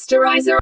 Posterizer.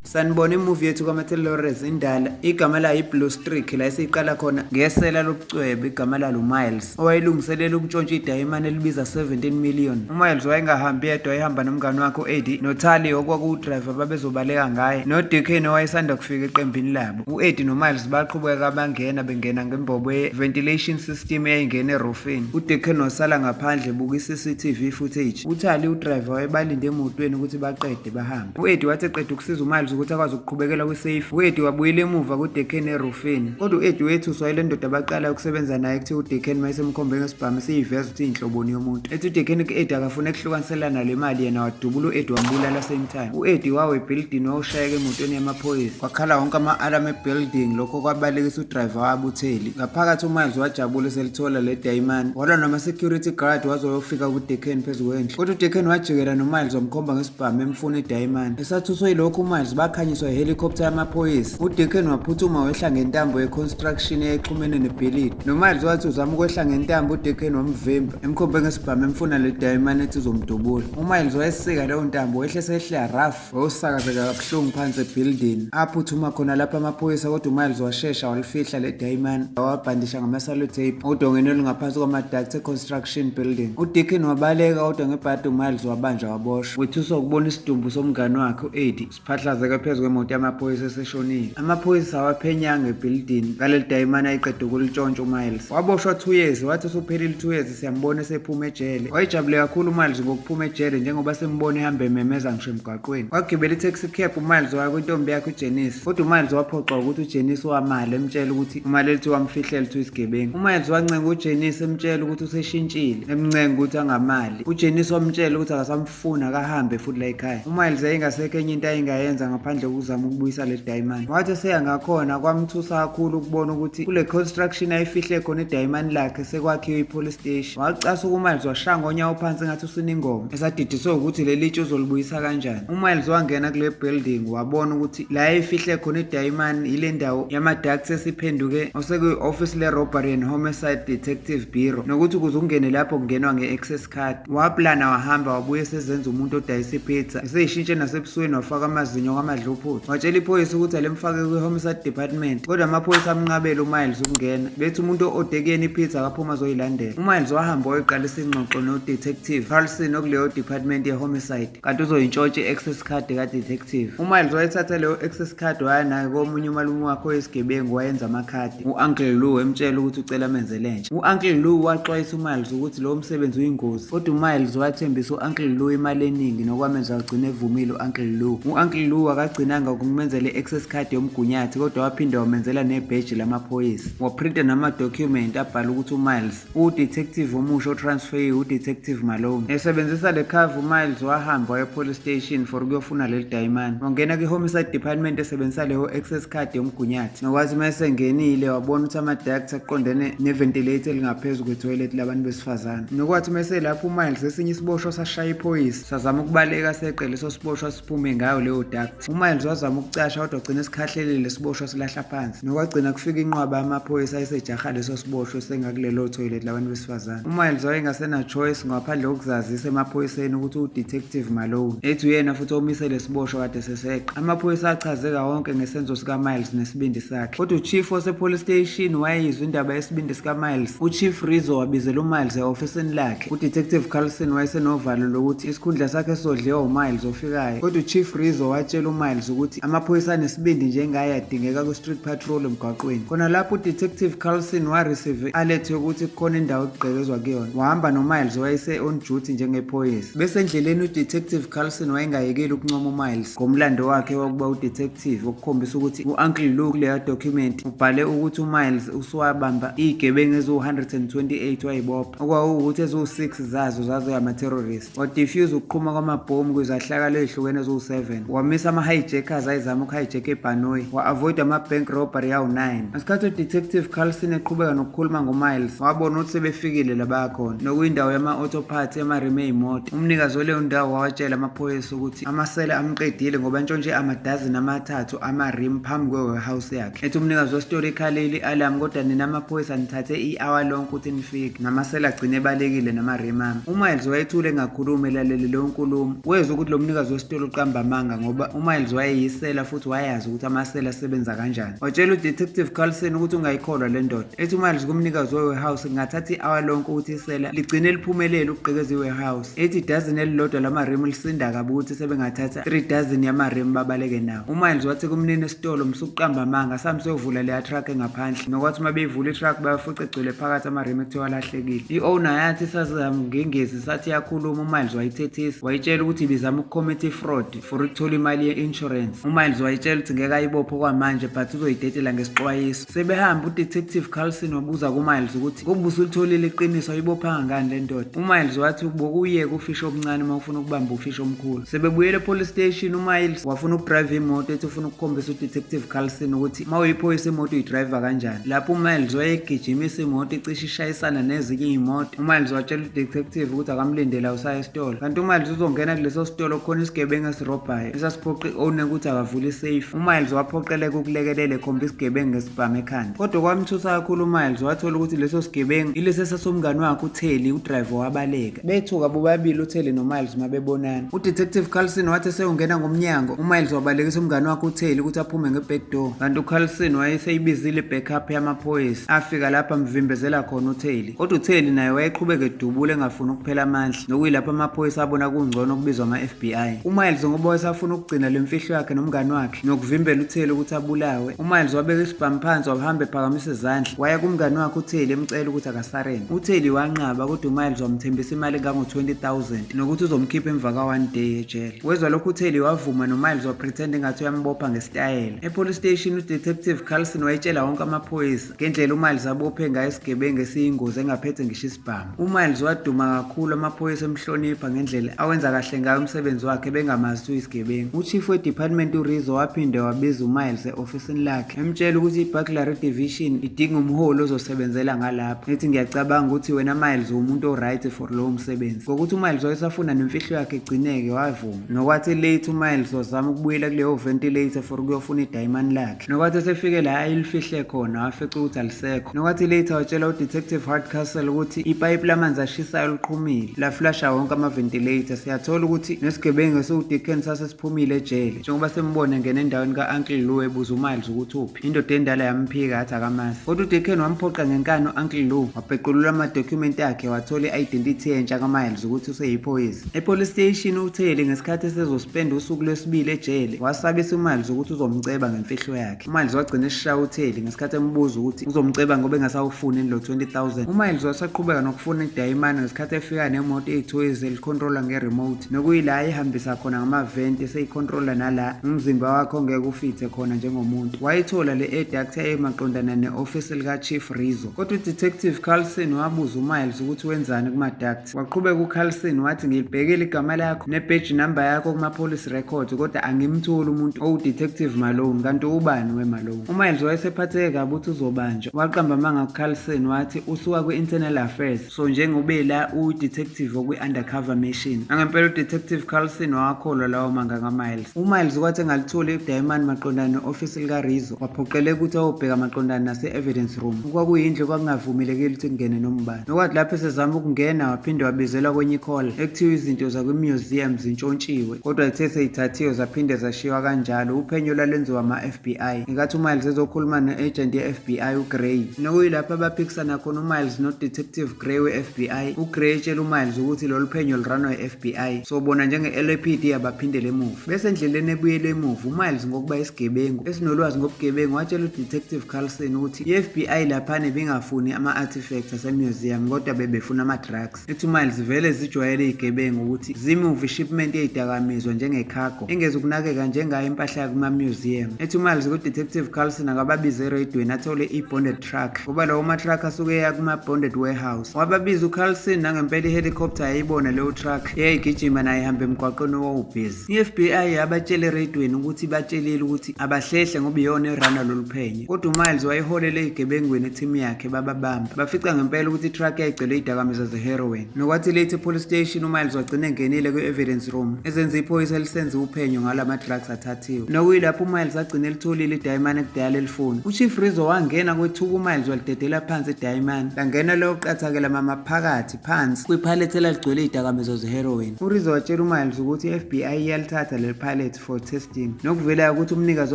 Sanibona imuvi yethu kaMathel Lawrence indala igama layo i-Blue Streak la esiyiqala khona ngesela lobucwebe igama lalo uMiles owayelungiselela ukutshontsha idayimane elibiza 17 million. UMiles wayengahambi yedwa, wayehamba nomngani wakhe u-Eddie noTally okwakuwudrayiva babezobaleka ngaye noDeacon owayesanda kufika eqembini labo. U-Eddie noMiles baqhubeka bangena bengena ngembobo ye-ventilation system eyayingena erofini. UDeacon wasala ngaphandle ebuka i-CCTV footage. UTally udrayiva wayebalinde emotweni ukuthi baqede bahambe. U-Eddie wathi eqeda ukusiza uMiles ukuthi akwazi ukuqhubekela kwi-safe, u-Eddie wabuyela emuva kuDeacon erofini. Kodwa u-Eddie wethuswa yile ndoda abaqala ukusebenza naye kuthiwa uDeacon mayesemkhombe ngesibhamu esiyiveza ukuthi iyinhloboni yomuntu. Ethi uDeacon ku-Eddie akafune kuhlukaniselana le mali yena wadubula u-Eddie wambulala same time. U-Eddie wawa ebhilidini wawushayeka emotweni yamaphoyisa. Kwakhala wonke ama-alarm ebuilding lokho kwabalekisa udrayiva wabo uThelly. Ngaphakathi uMiles wajabula eselithola le dayimani. Walwa nama-security guard waze wayofika kuDeacon phezu kwendlu. Kodwa uDeacon wajikela noMiles wamkhomba ngesibhamu emfuna idayimani. Esathuswe yilokhu uMiles bakhanyiswa ihelicopter yamaphoyisa. UDeacon waphuthuma wehla ngentambo ye-construction eyayixhumene nebhilidi. NoMiles wathi uzama ukwehla ngentambo uDeacon wamvimba emkhombe ngesibhamu emfuna le dayimani ethi uzomdubula. UMiles wayesika leyo ntambo wehle sehla rough wawusakazeka kabuhlungu phansi ebhilidini. Aphuthuma khona lapho amaphoyisa kodwa uMiles washesha walifihla le dayimani wabhandisha ngama-sellotape odongeni olungaphansi kwama-duct e-construction building. UDeacon wabaleka kodwa ngebhadi uMiles wabanjwa waboshwa. Wethuswa ukubona isidumbu somngani wakhe u-Eddie siphahlazeke phezu kwemoto yamaphoyisa eseshonile. Amaphoyisa awaphenyanga ebhilidini ngaleli dayimani ayiqeda ukulitshontsha uMiles. Waboshwa 2 years, wathi usuphelile 2 years siyambona esephuma ejele. Wayejabule kakhulu uMiles ngokuphuma ejele njengoba sembona ehamba ememeza ngisho emgwaqweni. Wagibela i-taxi cab uMiles waya kwintombi yakhe uJenice. Kodwa uMiles waphoxwa ukuthi uJenice wamala emtshela ukuthi uMalelithi wamfihlela ukuthi uyisigebengu. UMiles wancenga uJenice emtshela ukuthi useshintshile, emncenga ukuthi angamali. UJenice wamtshela ukuthi akasamfuni akahambe futhi la ekhaya. UMiles yayingasekho enye into ayingayenza ngaphandle kokuzama ukubuyisa le dayimani. Wathi eseya ngakhona kwamthusa kakhulu ukubona ukuthi kule construction ayifihle khona idayimani lakhe sekwakhiwe i-police station. Wacasuka uMiles washaya ngonyawo phansi ngathi usina ingoma, esadidiswe ukuthi leli tshe uzolibuyisa kanjani. UMiles wangena kule building wabona ukuthi la ayifihle khona idayimani ile ndawo yama-ducts esiphenduke osekuyi-office le-Robbery and Homicide Detective Bureau, nokuthi ukuze ungene lapho kungenwa nge-access card. Waplana wahamba wabuye esezenza umuntu odayisa ipizza, eseyishintshe nasebusweni wafaka amazinyo kwamadluphuthu. Watshela iphoyisa ukuthi alimfake kwi-homicide department, kodwa amaphoyisa amnqabela uMiles ukungena, bethi umuntu o-ode kuyena ipizza akaphuma azoyilandela. UMiles wahamba wayoqalisa ingxoxo no-detective Carlson okuleyo department ye-homicide, kanti uzoyintshontsha i-access card ka-detective. UMiles wayethatha leyo access card waya nayo komunye umalume wakhe oyisigebengu wayenza amakhadi, u-Uncle Lou emtshela ukuthi ucela amenzele entsha. U-Uncle Lou waxwayisa uMiles ukuthi lowo msebenzi uyingozi, kodwa uMiles wathembisa u-Uncle Lou imali eningi nokwamenza wagcina evumile u-Uncle Lou. U-Uncle Lou akagcinanga ngokumenzela i-access card yomgunyathi kodwa waphinde wamenzela nebheji lamaphoyisa. Waprinta namadokhumenti abhala ukuthi uMiles udetective omusha otransferiwe udetective Malone. Esebenzisa le cover uMiles wahamba waya police station for ukuyofuna leli dayimani. Wangena kwi-homicide department esebenzisa leyo access card yomgunyathi. Nokwathi uma esengenile wabona ukuthi ama-ducts aqondene ne-ventilator elingaphezu kwethoyilethi labantu besifazane. Nokwathi uma eselapho uMiles esinye isiboshwa sashaya iphoyisa sazama ukubaleka seqe leso siboshwa siphume ngayo leyo duct. UMiles wazama ukucasha kodwa wagcina esikhahlelile siboshwa silahla phansi. Nokwagcina kufika inqwaba yamaphoyisa ayesejaha leso siboshwa esengakulelo toilet labantu besifazane. UMiles wayengasena choice ngaphandle kokuzazisa emaphoyiseni ukuthi uDetective Malone ethi uyena futhi omise lesiboshwa kade seseqa. Amaphoyisa achazeka wonke ngesenzo sikaMiles nesibindi sakhe. Kodwa uchief wase-police station wayeyizwa indaba yesibindi sikaMiles. UChief Rizzo wabizela uMiles ehhofisini lakhe. UDetective Carlson wayesenovalo lokuthi isikhundla sakhe sizodliwa uMiles ofikayo. Kodwa uChief Rizzo watshela uMiles ukuthi amaphoyisa anesibindi njengaye adingeka ku-street patrol emgwaqweni. Khona lapho uDetective Carlson wareceive alert yokuthi kukhona indawo ekugqekezwa kuyona. Wahamba noMiles wayese on duty njengephoyisa. Bese endleleni uDetective Carlson wayengayekeli ukuncoma uMiles ngomlando wakhe wokuba udetective okukhombisa ukuthi u-Uncle Lou kuleya document ubhale ukuthi uMiles usuwabamba iy'gebengu eziwu-128 wayibopha, okwawukuthi eziwu-6 zazo zazo ama-terrorist. Wadefuse ukuqhuma kwamabhomu kwizahlakalo ey'hlukene eziwu-7. Wamisa ama-high Ama-hijackers ayezama uku-hijacka ibhanoyi, wa-avoid ama-bank robbery awu-9. Ngesikhathi uDetective Carlson eqhubeka nokukhuluma ngoMiles, wabona ukuthi sebefikile la baya khona, nokuyindawo yama-auto parts yamarimi ey'moto. Umnikazi waleyo ndawo wawatshela amaphoyisa ukuthi amasela amqedile ngoba entshontshe amadazini amathathu ama-rim phambi kwe-warehouse yakhe. Ethi umnikazi wesitolo ikhalile i-alarm, kodwa nina amaphoyisa nithathe i-hour lonke ukuthi nifike, namasela agcine ebalekile nama-rim ami. UMiles wayethule engakhulumi elalele leyo nkulumo. Wezwa ukuthi lo mnikazi wesitolo uqamba amanga ngoba uMiles wayeyisela futhi wayazi ukuthi amasela asebenza kanjani. Watshela uDetective Carlson ukuthi ungayikholwa le ndoda. Ethi uMiles kumnikazi we-warehouse kungathatha i-hour lonke ukuthi isela ligcine liphumelele ukugqekeza i-warehouse. Ethi idazini elilodwa lamarimu lisinda kabi ukuthi sebengathatha 3 dozen yamarimu babaleke nawo. UMiles wathi kumnini esitolo msukuqamba amanga sami siyovula leya truck engaphandle. Nokwathi uma beyivula i-truck bayafuca egcwele phakathi amarimu ekuthiwa alahlekile. I-owner yathi sazamngengezi sathi yakhuluma, uMiles wayithethisa wayitshela ukuthi ibizama ukucommit i-fraud for ukuthola imali ye-insurance. UMiles wayitshela ukuthi ngeke ayibophe okwamanje but uzoyidedela ngesixwayiso. Sebehamba, uDetective Carlson wabuza kuMiles ukuthi ngoba usulitholile iqiniso ayibophanga ngani le ndoda. UMiles wathi bokuyeka ufishi omncane uma ufuna ukubamba ufishi omkhulu. Sebebuyele epolice station, uMiles wafuna ukudrayiva imoto, ethi ufuna ukukhombisa uDetective Carlson ukuthi uma uyiphoyisa imoto uyidrayiva kanjani. Lapho uMiles wayegijimisa imoto icishe ishayisana nezinye iy'moto. UMiles watshela udetective ukuthi akamlindele awusaya esitolo, kanti uMiles uzongena kuleso sitolo kukhona isigebengu esirobhayo esasiphoqa i-owner ukuthi akavule isafe. UMiles waphoqeleka ukulekelela ekhomba isigebengu ngesibhamu ekhanda, kodwa kwamthusa kakhulu uMiles wathola ukuthi leso sigebengu ilesi esasomngani wakhe uTelly, udrayiva wabaleka. Bethuka bobabili uTelly noMiles uma bebonana. UDetective Carlson wathi eseyongena ngomnyango, uMiles wabalekisa umngani wakhe uTelly ukuthi aphume nge-back door, kanti uCarlson wayeseyibizile i-backup yamaphoyisa. Afika lapho amvimbezela khona uTelly, kodwa uTelly naye wayeqhubeka edubula engafuni ukuphela amandla, nokuyilapho amaphoyisa abona kungcono ukubizwa ama-FBI. UMiles ngoba wayesafuna ukugcina le mfihlo yakhe nomngani wakhe nokuvimbela uTelly ukuthi abulawe, uMiles wabeka isibhamu phansi wahamba ephakamisa izandla waya kumngani wakhe uTelly emcela ukuthi akasarende. UTelly wanqaba, kodwa uMiles wamthembisa imali engango-20,000 nokuthi uzomkhipha emva ka-one day ejele. Wezwa lokhu uTelly wavuma, noMiles wapretend engathi uyambopha ngesitayela. E-police station uDetective Carlson wayetshela wonke amaphoyisa ngendlela uMiles abophe ngayo isigebengu esiyingozi engaphethe ngisho isibhamu. UMiles waduma kakhulu, amaphoyisa emhlonipha ngendlela awenza kahle ngayo umsebenzi wakhe bengamazi ukuthi uyisigebengu. Uchief we-department uRizzo waphinde wabiza uMiles e-ofisini lakhe emtshela ukuthi i-burglary division idinga umholi ozosebenzela ngalapho. Ethi ngiyacabanga ukuthi wena Miles uwumuntu o-right for lowo msebenzi. Ngokuthi uMiles wayesafuna nemfihlo yakhe igcineke, wavuma. Nokwathi late uMiles wazama ukubuyela kuleyo ventilator for ukuyofuna idayimani lakhe. Nokwathi esefike la ayilifihle khona wafica ukuthi alisekho. Nokwathi later watshela uDetective Hardcastle ukuthi ipayipi lamanzi ashisayo liqhumile laflasha wonke ama-ventilator. Siyathola ukuthi nesigebengu esiwuDickens sasesiphumile ejele njengoba simbone ngena endaweni ka-Uncle Lou ebuza uMiles ukuthi uphi. Indoda endala yamphika yathi akamazi, kodwa uDickens wamphoqa ngenkani u-Uncle Lou, wabhequlula amadokhumenti akhe wathola i-identity entsha kaMiles ukuthi useyiphoyisa. E-police station uTelly ngesikhathi esezospenda usuku lwesibili ejele wasabisa uMiles ukuthi uzomceba ngemfihlo yakhe. UMiles wagcina eshaya uTelly ngesikhathi embuza ukuthi uzomceba ngoba engasawufuni lo 20,000. UMiles wasaqhubeka nokufuna idayimani ngesikhathi efika nemoto eyithoyizi elikhontrola nge-remote, nokuyila ayihambisa khona ngamaventi eseyikhontrola nala umzimba wakhe ongeke ufithe khona njengomuntu. Wayithola le educt eyayimaqondana ne-ofisi lika-Chief Rizzo, kodwa uDetective Carlson wabuza uMiles ukuthi wenzani kuma-duct. Waqhubeka uCarlson wathi ngilibhekile igama lakho ne-badge number yakho kuma-police records, kodwa angimtholi umuntu owu-Detective Malone. Kanti ubani we-Malone? UMiles wayesephatheke kabi ukuthi uzobanjwa. Waqamba amanga kuCarlson wathi usuka kwi-Internal Affairs, so njengobe la uwu-detective okwi-undercover mission. Nangempela uDetective Carlson wawakholwa lawo manga kaMiles. UMiles kwathi engalitholi idayimani maqondana ne-ofisi likaRizzo, waphoqeleka ukuthi ayobheka maqondana nase-evidence room, okwakuyindlu okwakungavumelekile ukuthi kungene noma ubani. Nokwathi lapho esezama ukungena waphinde wabizelwa kwenye i-call ekuthiwa izinto zakwi-museum zintshontshiwe, kodwa ithe seyithathiwe zaphinde zashiywa kanjalo. Uphenyo lwalwenziwa ama-FBI ngenkathi uMiles ezokhuluma ne-agent ye-FBI uGray, nokuyilapho abaphikisana khona uMiles no-Detective Gray we-FBI. UGray etshela uMiles ukuthi lolu phenyo luranwa i-FBI, so bona njenge-LAPD abaphindele emuva. Bese endleleni ebuyele emuva, uMiles ngokuba isigebengu esinolwazi ngobugebengu watshela uDetective Carlson ukuthi i-FBI laphana ibingafuni ama-artifacts asemuseum kodwa bebefuna ama-drugs. Ethi uMiles vele zijwayele iy'gebengu ukuthi zimuve ishipment yey'dakamizwa njenge-cargo engezukunakeka njengayo impahla yakuma-museum. Ethi uMiles ku-Detective Carlson akababize ereyidweni athole i-bonded truck ngoba lawo ma-truck asuke eya kuma-bonded warehouse. Wababiza uCarlson, nangempela i-helicopter yayibona leyo truck eyayigijima nayo ihamba emgwaqweni owawubhizi. I-FBI yaba abatshele eradweni ukuthi batshelile ukuthi abahlehle ngoba iyona erana lolu phenyo. Kodwa uMiles wayeholele ey'gebengwini ethimu yakhe bababamba. Bafica ngempela ukuthi i-truck yayigcwele iy'dakamizwa ze-heroin. Nokwathi late e-police station uMiles wagcina engenile kwi-evidence room ezenza iphoyisa elisenza uphenyo ngalama drugs athathiwe. Nokuyilapho uMiles agcina elitholile idayimane ekudala elifuna. UChief Rizzo wangena kwethuka uMiles walidedela phansi idayimane. Langena loqathakela mama phakathi phansi kwiphalethe elaligcwele iy'dakamizwa ze-heroin. URizzo watshela uMiles ukuthi i-FBI iyalithatha leli phalethe for testing. Nokuvelayo ukuthi umnikazi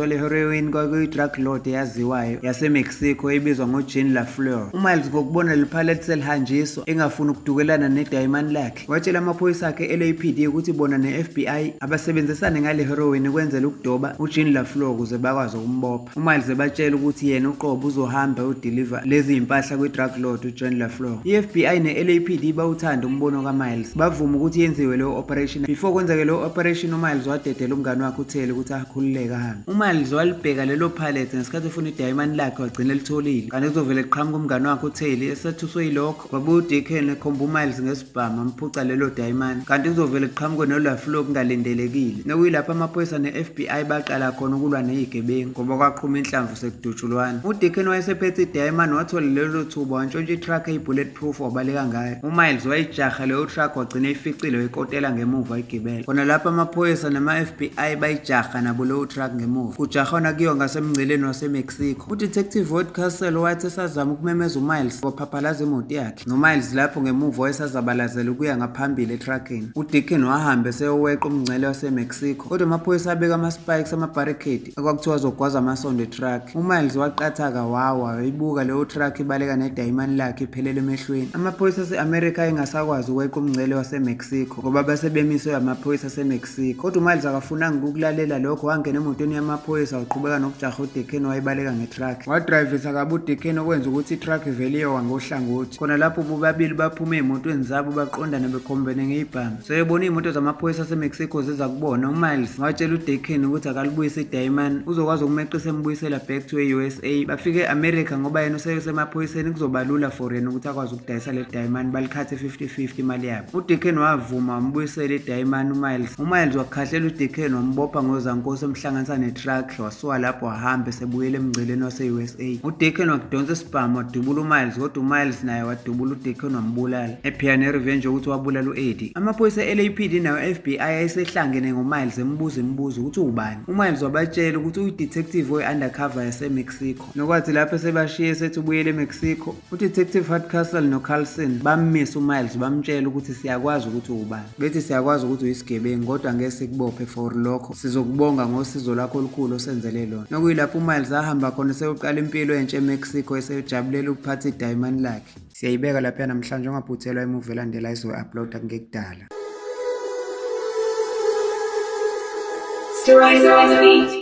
wale heroin kwakuyi-drug lord eyaziwayo yaseMexico ebizwa ngoJean LaFleur. UMiles ngokubona leli phalethe selihanjiswa engafuni ukudukelana nedayimani lakhe, watshela amaphoyisa akhe LAPD ukuthi bona ne-FBI abasebenzisane ngale heroin ukwenzela ukudoba uJean LaFleur ukuze bakwazi ukumbopha. UMiles ebatshela ukuthi yena uqobo uzohamba ayodiliva lezi zimpahla kwi-drug lord uJohn LaFleur. I-FBI ne-LAPD bawuthanda umbono kaMiles, bavuma ukuthi yenziwe leyo operation. Before kwenzeke leyo operation, uMiles wadedela umngani wakhe uTelly ukuthi akhululeke ahambe. UMiles walibheka lelo phalethe ngesikhathi efuna idayimani lakhe wagcina elitholile. Kanti kuzovele kuqhamuka umngani wakhe uTelly esethuswe yilokho. Kwabuya uDeacon ekhomba uMiles ngesibhamu amphuca lelo dayimani. Kanti kuzovele kuqhamuke noLaFleur kungalindelekile. Nokuyilapho amaphoyisa ne-FBI baqala khona ukulwa nezigebengu ngoba kwaqhuma inhlamvu sekudutshulwana. UDeacon wayesephethe idayimani wathola lelo thuba wantshontsha i-truck eyi-bullet proof wabaleka ngayo. UMiles wayijaha leyo truck wagcina eyificile wayikotela ngemuva wayigibela. Khona lapho amaphoyisa nama-FBI bayijaha nabo leyo truck ngemuva. Kujahwana kuyiwa ngasemngceleni waseMexico. UDetective Ward Castle wathi esazama ukumemeza uMiles waphaphalaza imoto yakhe. NoMiles lapho ngemuva wayesazabalazela ukuya ngaphambili etruckini. UDeacon wahamba eseyoweqa umngcele waseMexico. Kodwa amaphoyisa abeka ama-spikes ama-barricade okwakuthiwa azogwaza amasondo etruck. UMiles waqathaka wawa wayibuka leyo truck ibaleka nedayimani lakhe iphelele emehlweni. Amaphoyisa ase-Amerika ayengasakwazi ukweqa umngcele waseMexico ngoba base bemiswe amaphoyisa aseMexico. Kodwa uMiles akafunanga ukulalela lokho wangena emotweni yamaphoyisa waqhubeka nokujaha uDeacon wayebaleka ngetruck. Wadrayivisa kabi uDeacon okwenza ukuthi itruck ivele iyowa ngohlangothi. Khona lapho bobabili baphume ey'motweni zabo baqondana bekhombene ngey'bhamu. Sebebona iy'moto zamaphoyisa aseMexico ziza kubona, uMiles watshela uDeacon ukuthi akalibuyise idayimani uzokwazi ukumeqisa embuyisela back to e-USA. Bafike e-America ngoba yena usesemaphoyiseni kuzoba lula for yena ukuthi akwazi ukudayisa leli dayimani balikhathe 50-50 imali yabo. UDeacon wavuma wambuyisela idayimani uMiles. UMiles wakhahlela uDeacon wambopha ngozankosi emhlanganisa netruck wasuka lapho wahamba esebuyela emngceleni wase-USA. UDeacon wakudonsa isibhamu wadubula uMiles kodwa uMiles naye wadubula uDeacon wambulala. Epheya nerevenge yokuthi wabulala u-Eddie. Amaphoyisa e-LAPD nawo-FBI ayesehlangene ngoMiles embuza imibuzo ukuthi uwubani. UMiles wabatshela ukuthi uyi-detective oyi-undercover yaseMexico. Nokwathi lapho esebashiye esethi ubuyele eMexico, UDetective Hardcastle noCarlson bammisa uMiles bamtshela ukuthi siyakwazi ukuthi uwubani. Bethi siyakwazi ukuthi uyisigebengu kodwa ngeke sikubophe for lokho. Sizokubonga ngosizo lwakho olukhulu osenzele lona. Nokuyilapho uMiles ahamba khona eseyoqala impilo entsha eMexico eseyojabulela ukuphatha idayimani lakhe. Siyayibeka lapha namhlanje ungaphuthelwa imuvi elandela izoyi-uploada kungekudala. Stories on the beat.